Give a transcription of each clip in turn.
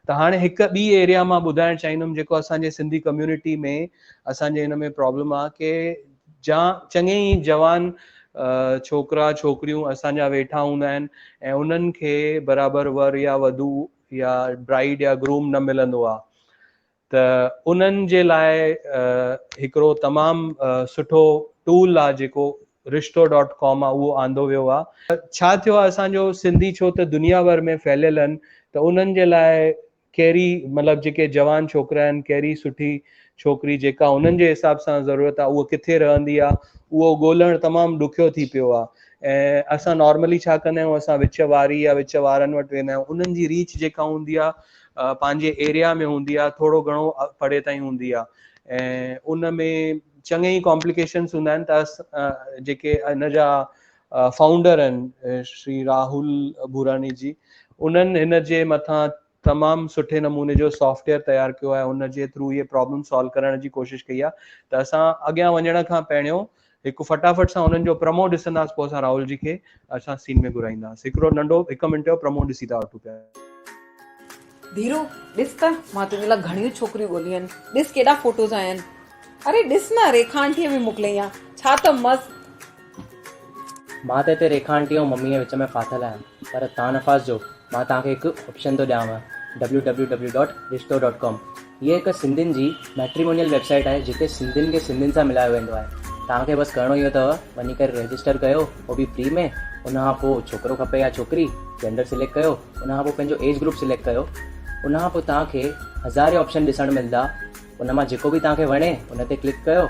ته هاڻي هڪ ٻي ايريا مان ٻڌائڻ چاهيندم جيڪو اسان جي سنڌي ڪميونٽي ۾ اسان جي هن ۾ پرابلم آ ڪي جا چڱي ئي جوان ڇوڪرا ڇوڪريون اسان جا ويٺا هوندا آهن ۽ انهن کي برابر ور يا وڌو يا برائيڊ يا گروم نه ملندو آ ته انهن جي لاء هڪڙو تمام سٺو ٽول آ جيڪو رشتو ڊاٽ ڪام آ اهو آندو ويو آ. ڇا ٿيو آ اسان جو سنڌي ڇو ته دنيا ڀر ۾ ڦهليل آهن ته انهن جي لاء ڪهڙي مطلب جيڪي جوان ڇوڪرا آهن ڪهڙي سٺي ڇوڪري جيڪا انهن جي حساب سان ضرورت آ اهو ڪٿي رهندي آ اهو ڳولڻ تمام ڏکيو ٿي پيو آ ۽ اسان نارملي ڇا ڪندا آهيون اسان وچ واري يا وچ وارن وٽ ويندا آهيون انهن جي ريچ جيڪا هوندي آ پنهنجي ايريا ۾ هوندي آ ٿورو گهڻو پري تائين هوندي آ ۽ ان ۾ چڱي ئي ڪامپليڪيشنس هوندا آهن ته جيڪي ان جا فائونڊر آهن شري راهول ڀوراڻي جي انهن هن جي مٿان تمام سٺي نموني جو سافٽ ويئر تيار ڪيو آهي ان جي ٿرو اهي پرابلم سالو ڪرڻ جي ڪوشش ڪئي آهي ته اسان اڳيان وڃڻ کان پهريون هڪ فٽافٽ سان انهن جو پرمو ڏسنداس پوء اسان راهول جي کي اسان سين ۾ گهرائينداس هڪڙو ننڍو هڪ منٽ جو پرمو ڏسي ٿا وٺون پيا. ڌيرو، ڏس ته مان تنهنجي لاء گهڻيون ڇوڪريون ڳوليون آهن، ڏس ڪيڏا فوٽوز آيا آهن. اري ڏس نه ريکا آنٽيء به موڪليائين آ، ڇا ته مست. مان ته هتي ريکا آنٽي ۽ مميء جي وچ ۾ ڦاٿل آهيان، پر تان نه ڦاسجو، مان توهان کي هڪ آپشن ٿو ڏيانو، www dot Rishto dot com هيء هڪ سنڌين جي ميٽريمونيل ويب سائيٽ آهي جتي سنڌين کي سنڌين سان ملايو ويندو آهي. توهان کي بس ڪرڻو اهو اٿو وڃي ڪري رجسٽر ڪيو اهو به فري ۾ ان کان پوء ڇوڪرو کپي يا ڇوڪري جينڊر سليڪٽ ڪيو ان کان پوء پنهنجو ايج گروپ سليڪٽ ڪيو ان کان پوء توهان کي هزارين آپشن ڏسڻ ملندا ان مان جيڪو به توهان کي وڻي ان تي ڪلڪ ڪيو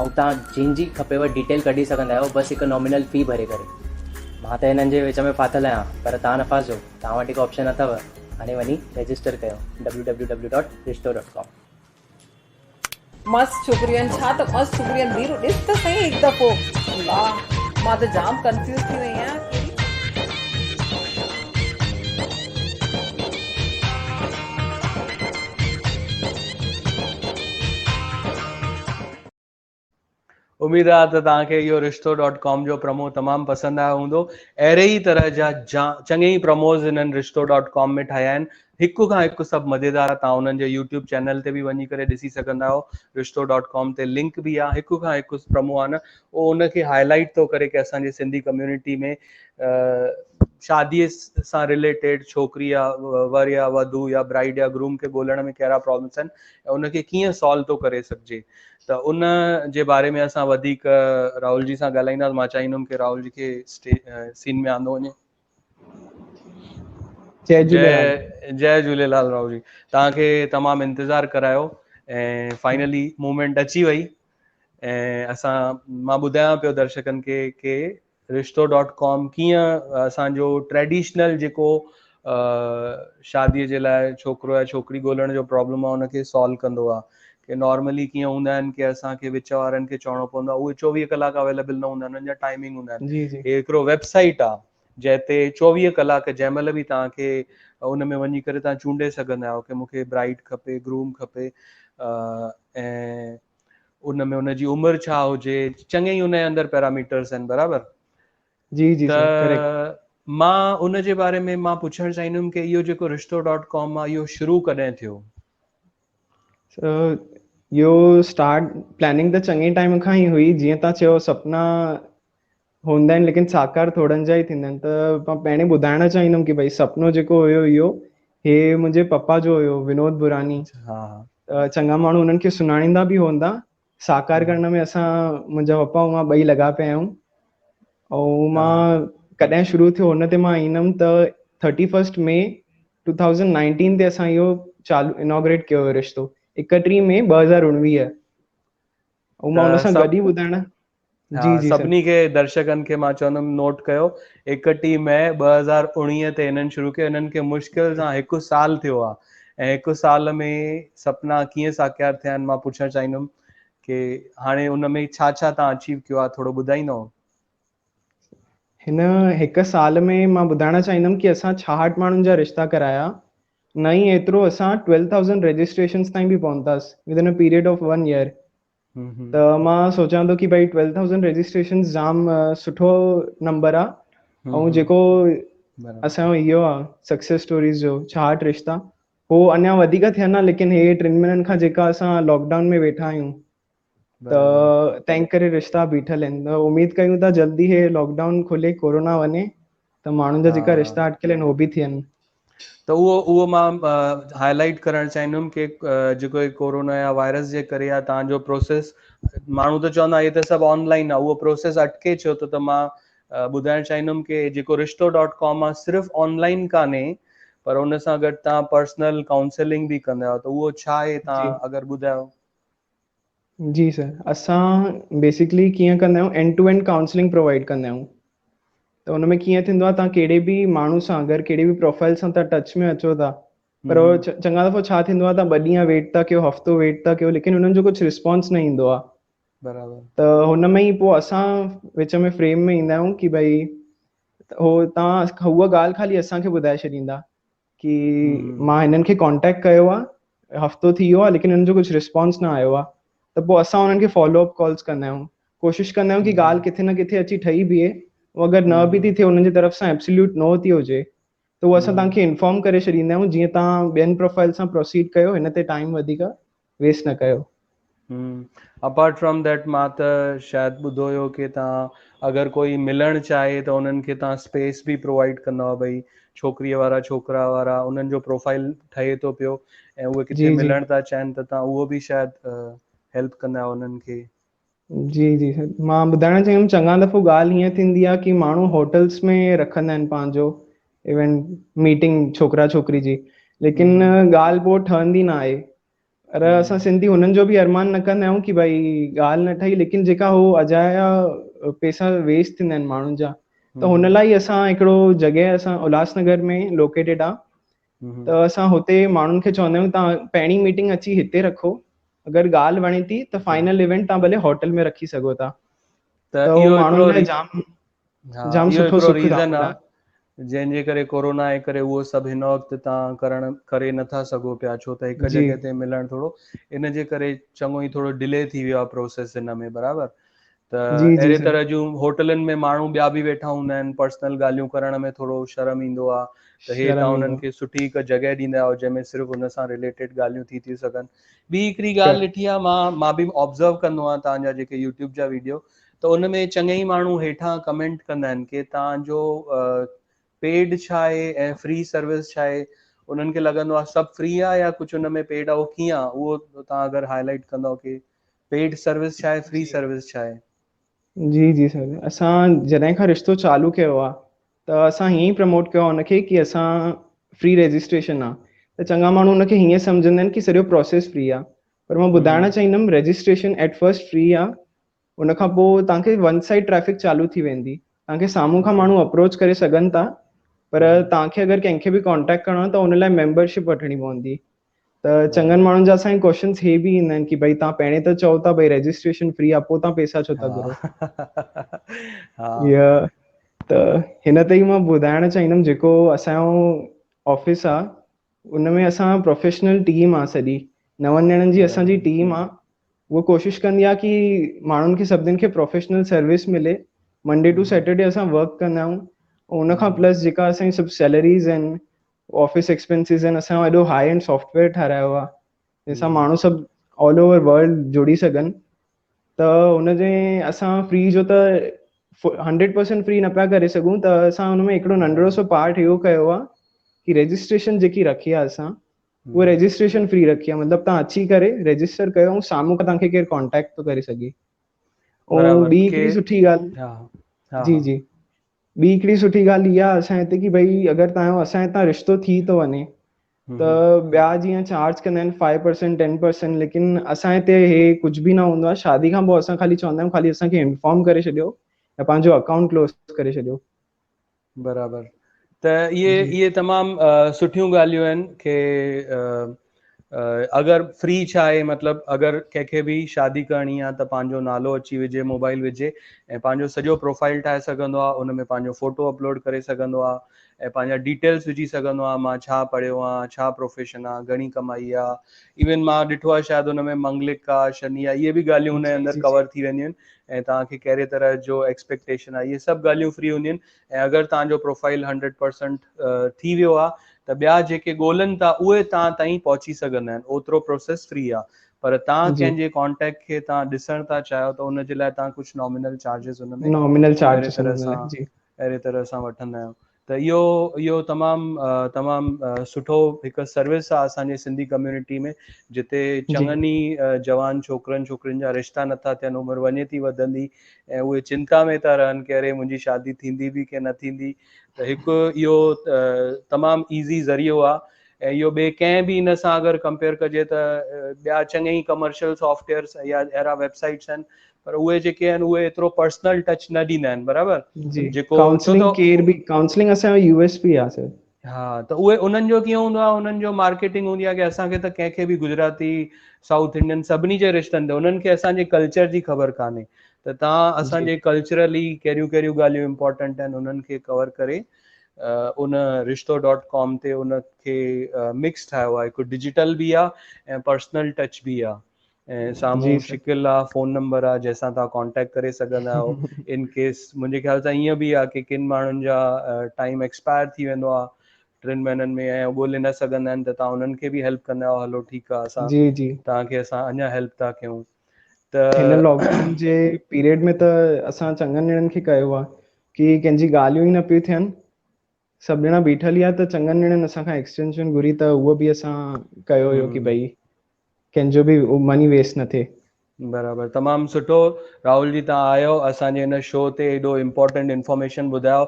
۽ توهان جنهن جي کپيو ڊيٽيل ڪڍي سگهندا آهيو بس هڪ نامينل في ڀري ڪري. مان ته هنن جي وچ ۾ ڦاٿل آهيان پر توهان نه ڦاسجو توهان وٽ هڪ آپشن اٿو هاڻي وڃي رجسٽر ڪيو www dot Rishto dot com. مست ڇوڪريون آهن ڇا ته مست ڇوڪريون آهن ڌيرو ڏس ته سهي هڪ دفعو الله مان ته جام ڪنفيوز ٿي وئي آهيان ڪهڙي. اميد آ ته توهان کي اهو رشتو ڊاٽ ڪام جو پرمو تمام پسند آيو هوندو. اهڙي ئي طرح جا چڱي ئي پرموز هنن رشتو ڊاٽ ڪام ۾ ٺاهيا آهن. هڪ کان هڪ سڀ مزيدار آ. توهان انهن جي يوٽيوب چينل تي به وڃي ڪري ڏسي سگهندا آهيو. رشتو ڊاٽ ڪام تي لنڪ به آ. هڪ کان هڪ پرمو آ نه اهو ان کي هائي لائيٽ ٿو ڪري ڪي اسان جي سنڌي ڪميونٽي ۾ شادي سان رليٽيڊ ڇوڪري يا ور يا وڌو يا برائيڊ يا گروم کي ڳولڻ ۾ ڪهڙا پرابلمس آهن ۽ ان کي ڪيئن سالو ٿو ڪري سگهجي. ته ان جي باري ۾ اسان وڌيڪ راهول جي سان ڳالهائينداسين مان چاهيندم ڪي راهول جي کي سين ۾ آندو وڃي. جئي جهوليلال. جئي جهوليلال راهول جي توهان کي تمام انتظار ڪرايو ۽ فائنلي موومينٽ اچي وئي ۽ اسان مان ٻڌايان پيو درشڪن کي ڪي رشتو ڊاٽ ڪام ڪيئن اسان جو ٽريڊيشنل جيڪو شادي جي لاء ڇوڪرو يا ڇوڪري ڳولڻ جو پرابلم آهي ان کي سالو ڪندو آهي ڪي نارملي ڪيئن هوندا آهن ڪي اسان کي وچ وارن کي چوڻو پوندو آهي اهي 24 ڪلاڪ اويليبل نه هوندا آهن انهن جا ٽائمنگ هوندا آهن جي جي هي هڪڙو ويب سائيٽ آهي جنهن تي 24 ڪلاڪ جنهن مهل به توهان کي ان ۾ وڃي ڪري توهان چونڊي سگهندا آهيو ڪي مون کي برائيڊ کپي گروم کپي ۽ ان ۾ ان جي عمر ڇا هجي چڱي ئي ان جي اندر پيراميٽرز آهن برابر جي جي سر ڪريڪٽ ته مان ان جي باري ۾ مان پڇڻ چاهيندم ڪي اهو جيڪو رشتو ڊاٽ ڪام آ اهو شروع ڪڏهن ٿيو؟ سر اهو اسٽارٽ پلاننگ ته چڱي ٽائيم کان ئي هئي جيئن توهان چيو سپنا هوندا آهن ليڪن ساڪار ٿورن جا ئي ٿيندا آهن ته مان پهرين ٻڌائڻ چاهيندم ڪي ڀئي سپنو جيڪو هيو اهو هي منهنجي پپا جو هيو ونود ڀوراني ها ته چڱا ماڻهو انهن کي سڃاڻيندا به هوندا ساڪار ڪرڻ ۾ اسان منهنجا پپا ۽ مان ٻئي لڳا پيا آهيون ۽ مان ڪڏهن شروع ٿيو هن تي مان ايندم ته ٿرٽي فرسٽ مي 2019 تي اسان اهو چالو انوگريٽ ڪيو هيو رشتو 31 مي 2019 ۽ مان ان سان گڏ ئي ٻڌائڻ جي جي سڀني کي درشڪن کي مان چوندم نوٽ ڪيو 31 مئي 2019 تي هنن شروع ڪيو هنن کي مشڪل سان هڪ سال ٿيو آهي ۽ هڪ سال ۾ سپنا ڪيئن ساڪيار ٿيا آهن مان پڇڻ چاهيندم ڪي هاڻي ان ۾ ڇا ڇا تان اچيو ڪيو آهي ٿورو ٻڌائيندو؟ هن هڪ سال ۾ مان ٻڌائڻ چاهيندم ڪي اسان 66 ماڻهن جا رشتا ڪرايا نه ئي ايترو اسان 12000 رجسٽريشنز تائين به پهتاس within a period of 1 year ته مان سوچان ٿو ڪي ڀائي 12000 رجسٽريشنز جام سٺو نمبر آ ۽ جيڪو اسان جو اهو آ سڪسيس اسٽوريز جو 66 رشتا. هو اڃا وڌيڪ ٿين ها ليڪن هي 3 مهينن کان جيڪا اسان لاڪ ڊائون ۾ ويٺا آهيون ته تنهن ڪري رشتا بيٺل آهن ته اميد ڪيون ٿا جلدي هي لاڪ ڊائون کلي ڪورونا وڃي ته ماڻهن جا جيڪا رشتا اٽڪيل آهن هو به ٿين. ته اهو اهو مان هائي لائيٽ ڪرڻ چاهيندم ڪي جيڪو هي ڪورونا يا وائرس جي ڪري يا توهان جو پروسيس ماڻهو ته چوندا هي ته سڀ آن لائين آهي اهو پروسيس اٽڪي ڇو ٿو ته مان ٻڌائڻ چاهيندم ڪي جيڪو رشتو ڊاٽ ڪام آهي صرف آن لائين ڪانهي پر ان سان گڏ توهان پرسنل ڪائونسلنگ به ڪندا آهيو ته اهو ڇا آهي توهان اگر ٻڌايو. جي سر اسان بيسڪلي ڪيئن ڪندا آهيون end to end counselling provide ڪندا آهيون ته ان ۾ ڪيئن ٿيندو آهي توهان ڪهڙي به ماڻهو سان اگر ڪهڙي به پروفائل سان توهان ٽچ ۾ اچو ٿا پر چڱا دفعو ڇا ٿيندو آهي توهان ٻه ڏينهن ويٽ ٿا ڪيو هفتو ويٽ ٿا ڪيو ليڪن انهن جو ڪجهه رسپانس نه ايندو آهي برابر ته هن ۾ ئي پوء اسان وچ ۾ فريم ۾ ايندا آهيون ڪي ڀئي هو توهان هوء ڳالهه خالي اسان کي ٻڌائي ڇڏيندا ڪي مان هنن کي ڪانٽيڪٽ ڪيو آهي هفتو ٿي ويو آهي ليڪن هنن جو ڪجهه رسپانس نه آيو آهي ته پوء اسان انهن کي فالو اپ ڪالز ڪندا آهيون ڪوشش ڪندا آهيون ڪي ڳالهه ڪٿي نه ڪٿي اچي ٺهي بيهي ۽ اگر نه به ٿي ٿئي انهن جي طرف سان ايبسوليوٽ نو ٿي هجي ته اهو اسان توهان کي انفارم ڪري ڇڏيندا آهيون جيئن توهان ٻين پروفائل سان پروسيڊ ڪيو هن تي ٽائيم وڌيڪ ويسٽ نه ڪيو. اپارٽ فرام that مان ته شايد ٻڌو هيو ڪي توهان اگر ڪوئي ملڻ چاهي ته انهن کي توهان اسپيس به پرووائيڊ ڪندا آهيو ڀئي ڇوڪريء وارا ڇوڪرا وارا انهن جو پروفائل ٺهي ٿو پيو ۽ اهي ڪٿي ملڻ ٿا چاهين ته توهان اهو به شايد هيلپ ڪندا آهيو انهن کي. جي جي سر مان ٻڌائڻ چاهيندم چڱا دفعو ڳالهه هيئن ٿيندي آهي ڪي ماڻهو هوٽلس ۾ رکندا آهن پنهنجو ايونٽ ميٽنگ ڇوڪرا ڇوڪري جي ليڪن ڳالهه پوء ٺهندي نه آهي پر اسان سنڌي هنن جو به ارمان نه ڪندا آهيون ڪي ڀائي ڳالهه نه ٺهي ليڪن جيڪا هو اجايا پيسا ويسٽ ٿيندا آهن ماڻهن جا ته هن لاء ئي اسان هڪڙو جڳهه اسان الهاس نگر ۾ لوڪيٽيڊ آهي ته اسان هتي ماڻهن کي چوندا آهيون توهان پهرين ميٽنگ اچي هتي رکو اگر ڳالهه وڻي ٿي ته فائنل ايونٽ توهان ڀلي هوٽل ۾ رکي سگهو ٿا ته اهو ماڻهن لاء جام جام سٺو سک ريزن آ جنهن جي ڪري ڪورونا جي ڪري اهو سڀ هن وقت توهان ڪرڻ ڪري نٿا سگهو پيا ڇو ته هڪ جڳهه تي ملڻ ٿورو ان جي ڪري چڱو ئي ٿورو ڊلي ٿي ويو آ پروسيس هن ۾ برابر ته اهڙي طرح جون هوٽلن ۾ ماڻهو ٻيا به ويٺا هوندا آهن پرسنل ڳالهيون ڪرڻ ۾ ٿورو شرم ايندو آهي ته هي توهان انهن کي سٺي هڪ جڳهه ڏيندا آهيو جنهن ۾ صرف ان سان رليٽيڊ ڳالهيون ٿي ٿيون سگهن ٻي هڪڙي ڳالهه ڏٺي آهي مان مان به آبزرو ڪندو آهيان توهان جا جيڪي يوٽيوب جا ويڊيو ته ان ۾ چڱي ئي ماڻهو هيٺان ڪمينٽ ڪندا آهن ڪي توهان جو پيڊ ڇا آهي ۽ فري سروس ڇا آهي انهن کي لڳندو آهي سڀ فري آهي يا ڪجهه ان ۾ پيڊ آهي اهو ڪيئن آهي اهو توهان اگر هائي لائيٽ ڪندؤ ڪي پيڊ سروس ڇا آهي فري سروس ڇا آهي؟ جي جي سر اسان جڏهن کان رشتو چالو ڪيو آ ته اسان هيئن ئي پروموٽ ڪيو آ ان کي ڪي اسان فري رجسٽريشن آ ته چڱا ماڻهو ان کي هيئن سمجهندا آهن ڪي سڄو پروسيس فري آ پر مان ٻڌائڻ چاهيندم رجسٽريشن ايٽ فرسٽ فري آ ان کان پوء توهان کي ون سائيڊ ٽريفڪ چالو ٿي ويندي توهان کي سامهون کان ماڻهو اپروچ ڪري سگهن ٿا پر توهان کي اگر ڪنهن کي به ڪانٽيڪٽ ڪرڻو آ ته ان لاء ميمبرشپ وٺڻي پوندي ته چڱن ماڻهن جا اسان کي ڪوشچنس هي به ايندا آهن ڪي ڀئي توهان پهرين ته چئو ٿا ڀئي رجسٽريشن فري آ پوء توهان پئسا ڇو ٿا گهرو ها ته هن تي ئي مان ٻڌائڻ چاهيندم جيڪو اسان جو آفيس آ ان ۾ اسان پروفيشنل ٽيم آ سڄي نون ڄڻن جي اسان جي ٽيم آ اها ڪوشش ڪندي آ ڪي ماڻهن کي سڀني کي پروفيشنل سروس ملي منڊي ٽو سيٽرڊي اسان ورڪ ڪندا آهيون ان کان پلس جيڪا اسان جي سڀ سيلريز آهن آفيس ايڪسپينسز آهن اسان ايڏو هاء اينڊ سافٽ ويئر ٺارايو آهي جنهن سان ماڻهو سڀ آل اوور ورلڊ جڙي سگهن ته هن جي اسان فري جو ته 100% فري نه پيا ڪري سگهون ته اسان هن ۾ هڪڙو ننڍڙو سو پارٽ اهو ڪيو آهي ڪي رجسٽريشن جيڪي رکي آهي اسان اها رجسٽريشن فري رکي آهي مطلب توهان اچي ڪري رجسٽر ڪيو ۽ سامهون کان توهان کي ڪير ڪانٽيڪٽ ٿو ڪري سگهي ۽ ٻي هڪڙي سٺي ڳالهه جي جي ٻي هڪڙي سٺي ڳالهه اها اسان هتي ڪي ڀئي اگر توهان جو اسان هتان رشتو ٿي ٿو وڃي ته ٻيا جيئن چارج ڪندا آهن 5% 10% ليڪن اسان هتي هي ڪجهه به نه هوندو آهي شادي کان پوء اسان خالي چوندا آهيون خالي اسان کي انفارم ڪري ڇڏيو يا پنهنجو اڪائونٽ ڪلوز ڪري ڇڏيو. برابر ته اهي اهي تمام سٺيون ڳالهيون آهن ڪي اگر فري ڇا آهي مطلب اگر ڪنهن کي به شادي ڪرڻي آهي ته پنهنجو نالو اچي وجهي موبائل وجهي ۽ پنهنجو سڄو پروفائل ٺاهي سگهندو آهي ان ۾ پنهنجو فوٽو اپلوڊ ڪري سگهندو آهي ۽ پنهنجا ڊيٽيلس وجهي سگهندو آهي مان ڇا پڙهيو آهيان ڇا پروفيشن آهي گهڻي ڪمائي آهي ايون مان ڏٺو آهي شايد ان ۾ منگلڪ آهي شني آهي اهي به ڳالهيون ان جي اندر ڪور ٿي وينديون آهن ۽ توهان کي ڪهڙي طرح جو ايڪسپيڪٽيشن آهي اهي سڀ ڳالهيون فري هونديون آهن ۽ اگر توهان جو پروفائل 100% ٿي ويو آهي ته ٻيا جيڪي ڳولن ٿا اهي توهان تائين پهچي سگهندا آهن اوترو پروسيس فري آهي پر توهان ڪنهن جي ڪانٽيڪٽ کي توهان ڏسڻ ٿا چاهيو ته ان جي لاء توهان ڪجهه نامينل چارجز ان ۾ نامينل چارجز جي اهڙي طرح سان وٺندا آهيون ته اهو اهو تمام تمام سٺو هڪ سروس آهي اسان جي سنڌي ڪميونٽي ۾ جتي چڱن ئي جوان ڇوڪرن ڇوڪرين جا رشتا نٿا ٿين عمر وڃي ٿي وڌندي ۽ اهي چنتا ۾ ٿا رهن ڪي اري منهنجي شادي ٿيندي به ڪي نه ٿيندي ته هڪ اهو تمام ايزي ذريعو آهي ۽ اهو ٻئي ڪنهن به ان سان اگر ڪمپيئر ڪجي ته ٻيا چڱي ئي ڪمرشل سافٽويئرس يا اهڙا ويب سائيٽس آهن پر اهي جيڪي آهن اهي ايترو پرسنل ٽچ نه ڏيندا آهن برابر جي جيڪو ڪائونسلنگ ڪير به ڪائونسلنگ اسان جو يو ايس پي آ سر. ها ته اهي انهن جو ڪيئن هوندو آهي انهن جو مارڪيٽنگ هوندي آهي ڪي اسان کي ته ڪنهن کي به گجراتي سائوٿ انڊين سڀني جي رشتن تي انهن کي اسان جي ڪلچر جي خبر ڪانهي ته توهان اسان جي ڪلچرلي ڪهڙيون ڪهڙيون ڳالهيون امپورٽنٽ آهن انهن کي ڪور ڪري ان رشتو ڊاٽ ڪام تي ان کي مڪس ٺاهيو آهي هڪ ڊجيٽل به آهي ۽ پرسنل ٽچ به آهي ۽ سامهون شڪل آ فون نمبر آ جنهن سان توهان ڪانٽيڪٽ ڪري سگهندا آهيو ان ڪيس منهنجي خيال سان ائين به آ ڪي ڪن ماڻهن جا ٽائيم ايڪسپائر ٿي ويندو آ ٽن مهينن ۾ ۽ ڳولي نه سگهندا آهن ته توهان انهن کي به هيلپ ڪندا آهيو هلو ٺيڪ آ اسان جي جي توهان کي اسان اڃا هيلپ ٿا ڪيون ته هن لاڪ ڊائون جي پيريڊ ۾ ته اسان چڱن ڄڻن کي ڪيو آ ڪي ڪنهن جي ڳالهيون ئي نه پيون ٿين سڀ ڄڻا بيٺل ئي آ ته چڱن ڄڻن اسان کان ايڪسٽينشن گهري ته اهو به اسان ڪيو هيو ڪي ڀئي ڪنهن جو به مني ويسٽ نه ٿئي. برابر تمام سٺو راهول جي توهان آيو اسان جي هن شو تي ايڏو امپورٽنٽ انفارميشن ٻڌايو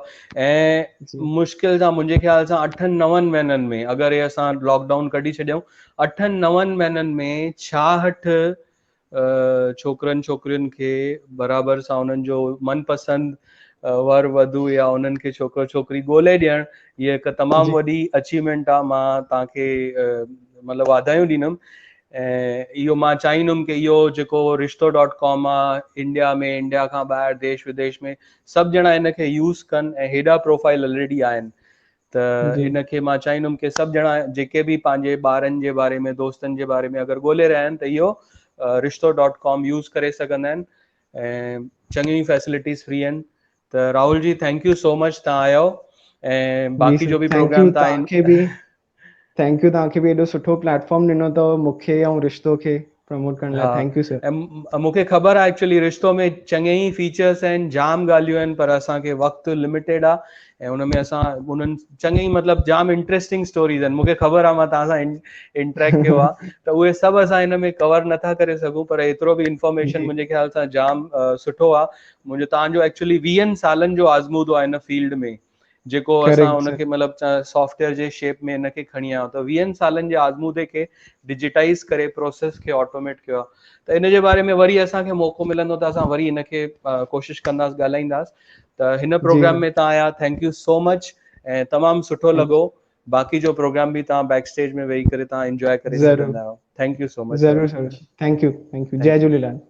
۽ مشڪل سان منهنجي خيال سان اٺن نون مهينن ۾ اگر هي اسان لاڪ ڊائون ڪڍي ڇڏيون اٺن نون مهينن ۾ 66 ڇوڪرن ڇوڪرين کي برابر سان انهن جو من پسند ور وڌو يا انهن کي ڇوڪرو ڇوڪري ڳولي ڏيڻ هيء هڪ تمام وڏي اچيومينٽ آ مان توهان کي مطلب واڌايون ڏيندم ۽ اهو مان چاهيندم ڪي اهو جيڪو رشتو ڊاٽ ڪام آ انڊيا ۾ انڊيا کان ٻاهر ديش وديش ۾ سڀ ڄڻا ان کي يوز ڪن ۽ هيڏا پروفائل الريڊي آهن ته ان کي مان چاهيندم ڪي سڀ ڄڻا جيڪي به پنهنجي ٻارن جي باري ۾ دوستن جي باري ۾ اگر ڳولي رهيا آهن ته اهو رشتو ڊاٽ ڪام يوز ڪري سگهندا آهن ۽ چڱيون ئي فيسلٽيز فري آهن ته راهول جي thank you سو مچ تان آيو ۽ باقي جو به پروگرام تان کي به thank you توهان کي به ايڏو سٺو پليٽ فارم ڏنو اٿو مون کي ۽ رشتو کي پروموٽ ڪرڻ لاء thank you سر. ۽ مون کي خبر آهي ايڪچولي رشتو ۾ چڱي ئي فيچرس آهن جام ڳالهيون آهن پر اسان کي وقت لميٽيڊ آهي ۽ ان ۾ اسان انهن چڱي ئي مطلب جام انٽريسٽنگ اسٽوريز آهن مون کي خبر آهي مان توهان سان انٽريڪٽ ڪيو آهي ته اهي سڀ اسان هن ۾ ڪور نٿا ڪري سگهون پر ايترو به انفارميشن منهنجي خيال سان جام سٺو آهي منهنجو توهان جو ايڪچولي ويهن سالن جو آزمودو آهي هن فيلڊ ۾ جيڪو اسان ان کي مطلب سافٽويئر جي شيپ ۾ ان کي کڻي آيا ته ويهن سالن جي آزمودي کي ڊجيٽائز ڪري پروسيس کي آٽوميٽ ڪيو آهي ته ان جي باري ۾ وري اسان کي موقعو ملندو ته اسان وري ان کي ڪوشش ڪنداس ڳالهائينداس ته هن پروگرام ۾ تان آيا thank you سو مچ ۽ تمام سٺو لڳو باقي جو پروگرام به تان بيڪ اسٽيج ۾ ويهي ڪري تان انجوائي ڪري سگهندا آهيو thank you سو مچ ضرور ضرور thank you thank you جئي جهوليلال.